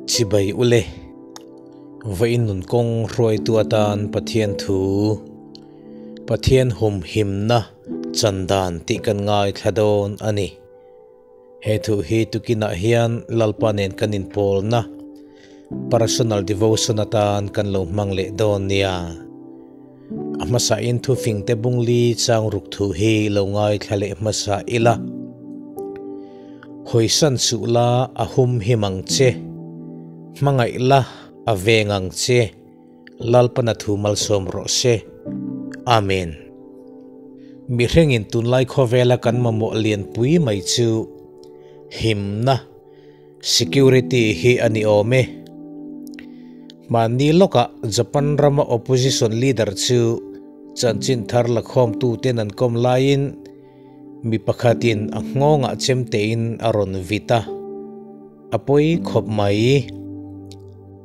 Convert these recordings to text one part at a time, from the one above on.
Chibai ule, Vawiin nun kawng hruaitu atan Pathian thu, Pathian humhimna chan dan tih kan ngaithla dawn a ni. He thu hi tukinah hian Lalpa nen kan inpawlna, personal devotion atan kan lo hmang leh dawn nia. A hmasain thufingte bungli chang ruk thu hi lo ngaithla leh hmasa ila. Hawisan suh la a hum him ang che, hmangaih la a veng ang che, Lalpana thu malsawm rawh se. Amen. Mihrengin tunlai khawvela kan mamawh lianpui mai chu himna, Security hi a ni awm e. Hmanni lawkah Japan rama opposition leader chu chanchin thar lakhawmtuten an kawm laiin mi pakhatin a nghawngah chemtein a rawn vit a, a pawi khawp mai.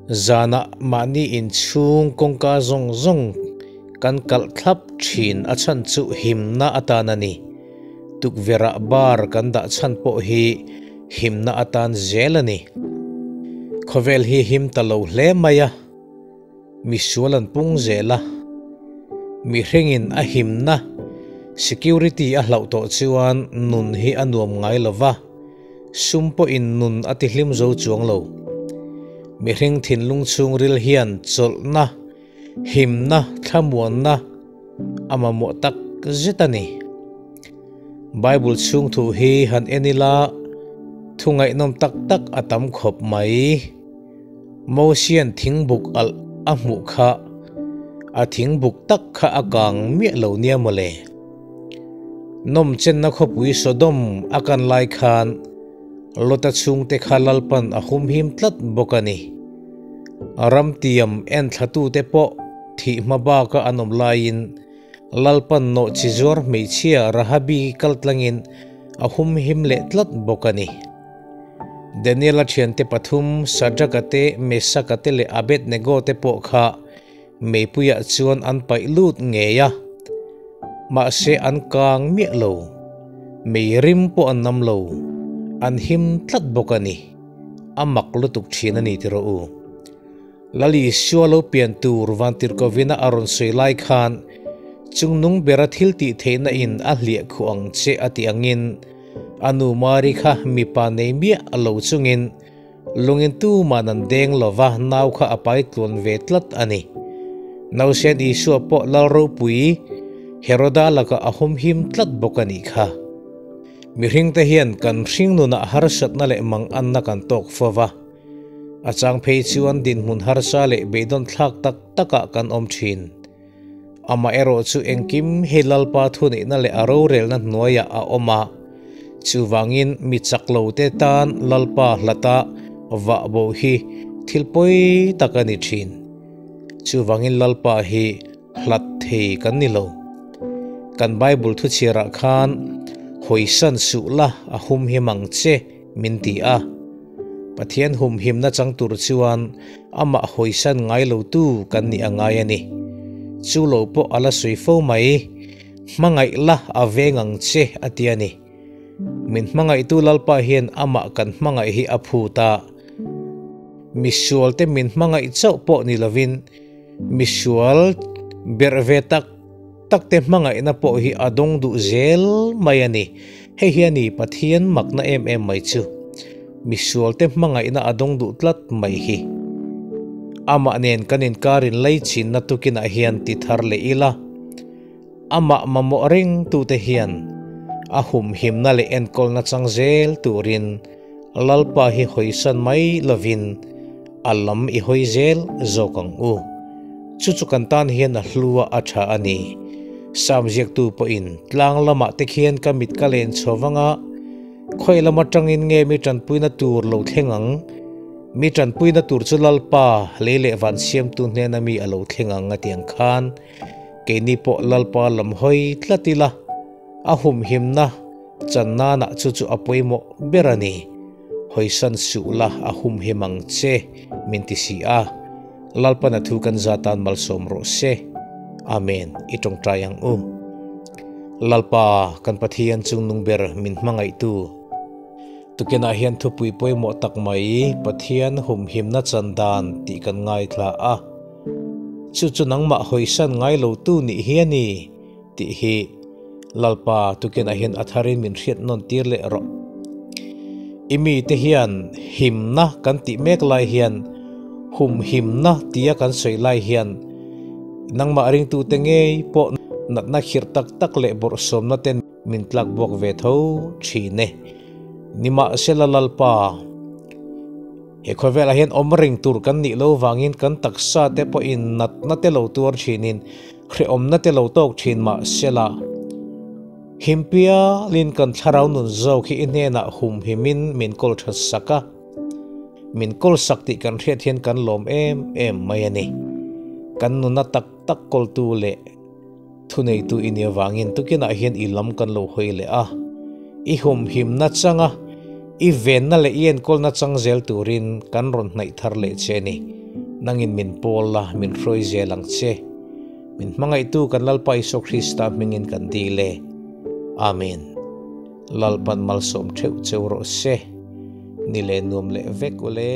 Zanah mahni inchhung kawngka zawng zawng kan kalh thlap thin a chhan chu himna atan a ni. Tukverhah bar kan dah chhan pawh hi himna atan zel a ni. Khawvel hi him ta lo hle mai a, misual an pung zel a. Mihringin a himna, security, a hlauh tawh chuan nun hi a nuam ngai lo va, sum pawhin nun a tihlim zo chuang lo. Mihring thinlung chhungril hian chawlhna, Himna, thlamuanna a mamawh tak zet a ni. Bible chhung thu hi han en ila thu ngaihnawm tak tak a tam khawp mai. Mosian thingbuk alh a hmuh kha a thingbuk tak kha a kang miah lo nia mawle. Nawmchenna khawpui Sodom a kan lai khan Lota chhungte kha Lalpan a humhim tlat bawk a ni. Ramtiam enthlatute pawh thih hma baka an awm laiin Lalpan nawhchi zuar hmeichhia Rahabi kaltlangin a humhim leh tlat bawk a ni. Daniela thiante pathum Sadraka te, Mesaka te leh Abednego te pawh kha meipuiah chuan an paih lut ngei a, mahse an kang miah lo, mei rim pawh an nam lo, an him tlat bawk a ni. A mak lutuk thin a ni ti rawh u. Lal Isua lo pian tur Vantirhkovina a rawn sawi lai khan chungnung bera thil tih theihna in a hliah khuh ang che a tih angin a nu Mari kha mipa nei miah lo chungin lungin tuman an deng lova nau kha a pai tluan ve tlat a ni. Nausen Isua pawh Lal ropui Heroda lakah a humhim tlat bawk a nih kha. Mihringte hian kan hring nunah harsatna leh manganna kan tawk fo va, a chang phei chuan dinhmun harsa leh beidawn thlak tak takah kan awm thin. Amaherawh chu engkim hi Lalpa thunihna leh a rorelna hnuaiah a awm a, chuvangin mi chak lote tan Lalpa hlata vah bo hi thil pawi tak a ni thin. Chuvangin Lalpa hi hlat thei kan ni lo. Kan Bible thuchhiarah khan hawisan suh la a humhim ang che min ti a. Pathian humhimna chang tur chuan amah hawisan ngai lotu kan nih a ngai a ni. Chu lo pawh a la sawi fo mai, Hmangaih la a veng ang che a ti a ni. Min hmangaihtu Lalpa hian amah kan hmangaih hi a phut a. Misualte min hmangaih chauh pawh ni lovin, Misual berh ve tak tak te hmangaihna pawh hi a dawng duh zel mai a ni. Hei hi a ni Pathian makna em em mai chu. Misual te hmangaihna a dawng duh tlat mai hi. Amah nen kan inkarin leichinna tukinah hian ti thar leh ila, amah mamawh reng tute hian a humhimna leh enkawlna chang zel turin Lalpa hi hawisan mai lovin a lam i hawi zel zawk ang u. Chu chu kan tan hian a hlu a a tha a ni. Sam ziaktu pawhin tlang lamah te khian ka mit ka len chho vang a, khawi lam atangin nge mi tanpuina tur lo thleng ang? Mi tanpuina tur chu Lalpa lei leh van siamtu hnena mi a lo thleng ang a ti ang khan keini pawh Lalpa lam hawi tlat ila a humhimna Chan nanah chu chu a pawimawh ber a ni. Hawisan suh la a humhim ang che, min ti si a. Lalpan a thu kan za tan malsawm rawh se. Amen. I tawngtai ang u. Lalpa, kan Pathian chungnung ber min hmangaihtu. Tukinah hian thupui pawimawh tak mai Pathian humhimna chan dan tih kan ngaithla a, chu chu nangmah hawisan ngai lotu nih hi a ni tih hi Lalpa tukinah hian a tharin min hriat nawn tir leh rawh. I mite hian himna kan tih mek lai hian humhimna tia kan sawi lai hian nangmah ringtute ngei pawh natna khirh tak tak leh bawrhsawmna ten Min tlak buak ve tho thin e. Nimahsela Lalpa, he khawvelah hian awm reng tur kan nih lo vangin kan taksa te pawhin natna te lo tuar thinin hrehawmna te lo tawk thin mahsela, him pialin kan thlarau nun zawk hi i hnenah humhimin min kawl that sak a, min kawl sak tih kan hriat hian kan lawm em em mai a ni. Kan nuna tak tak kawltu leh. Thuneitu i nih avangin tukinah hian i lam kan lo hawi leh a, i humhimna changa i venna leh i enkawlna chang zel turin kan rawn hnaih thar leh che a ni. Nangin min pawl la, min hruai zel ang che. Min hmangaihtu kan Lalpa Isua Krista hmingin kan dil e. Amen. Lalpan malsawm theuh cheu rawh se. Ni leh nuam leh vek ule.